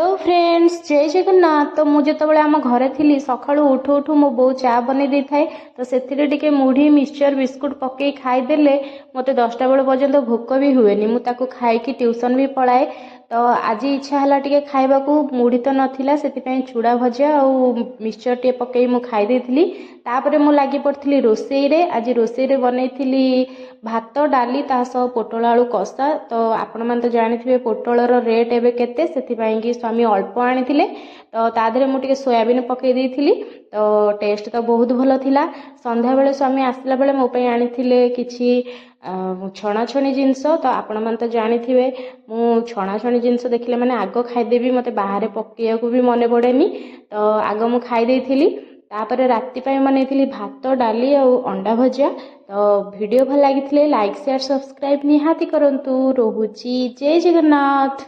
Hello friends, ଜୟ ଜଗନ୍ନାଥ। ତ ମୁଁ ଯେତେବେଳେ ଆମ ଘରେ ଥିଲି, ସକାଳୁ ଉଠୁ ଉଠୁ ମୋ ବୋଉ ଚା ବନେଇ ଦେଇଥାଏ। ତ ସେଥିରେ ଟିକେ ମୁଢ଼ି, ମିକ୍ସଚର୍, ବିସ୍କୁଟ୍ ପକେଇ ଖାଇଦେଲେ ମୋତେ 10ଟା ବେଳ ପର୍ଯ୍ୟନ୍ତ ଭୋକ ବି ହୁଏନି। ମୁଁ ତାକୁ ଖାଇକି ଟ୍ୟୁସନ୍ ବି ପଳାଏ। ତ ଆଜି ଇଚ୍ଛା ହେଲା ଟିକେ ଖାଇବାକୁ। ମୁଢ଼ି ତ ନଥିଲା, ସେଥିପାଇଁ ଚୁଡ଼ା ଭଜା ଆଉ ମିକ୍ସଚର୍ ଟିକେ ପକେଇ ମୁଁ ଖାଇ ଦେଇଥିଲି। ତାପରେ ମୁଁ ଲାଗି ପଡ଼ିଥିଲି ରୋଷେଇରେ। ଆଜି ରୋଷେଇରେ ବନେଇଥିଲି ଭାତ, ଡାଲି, ତା ସହ ପୋଟଳ ଆଳୁ କଷା। ତ ଆପଣମାନେ ତ ଜାଣିଥିବେ ପୋଟଳର ରେଟ୍ ଏବେ କେତେ। ସେଥିପାଇଁ କି ସ୍ୱାମୀ ଅଳ୍ପ ଆଣିଥିଲେ। ତ ତା ଦେହରେ ମୁଁ ଟିକେ ସୋୟାବିନ୍ ପକେଇ ଦେଇଥିଲି। ତ ଟେଷ୍ଟ ତ ବହୁତ ଭଲ ଥିଲା। ସନ୍ଧ୍ୟାବେଳେ ସ୍ୱାମୀ ଆସିଲା ବେଳେ ମୋ ପାଇଁ ଆଣିଥିଲେ କିଛି ଛଣାଛଣି ଜିନିଷ। ତ ଆପଣମାନେ ତ ଜାଣିଥିବେ, ମୁଁ ଛଣାଛଣି ଜିନିଷ ଦେଖିଲେ ମାନେ ଆଗ ଖାଇଦେବି। ମୋତେ ବାହାରେ ପକେଇବାକୁ ବି ମନେ ପଡ଼େନି। ତ ଆଗ ମୁଁ ଖାଇ ଦେଇଥିଲି। ତାପରେ ରାତି ପାଇଁ ବନେଇଥିଲି ଭାତ, ଡାଲି ଆଉ ଅଣ୍ଡା ଭଜା। ତ ଭିଡ଼ିଓ ଭଲ ଲାଗିଥିଲେ ଲାଇକ୍, ସେୟାର, ସବସ୍କ୍ରାଇବ୍ ନିହାତି କରନ୍ତୁ। ରହୁଛି, ଜୟ ଜଗନ୍ନାଥ।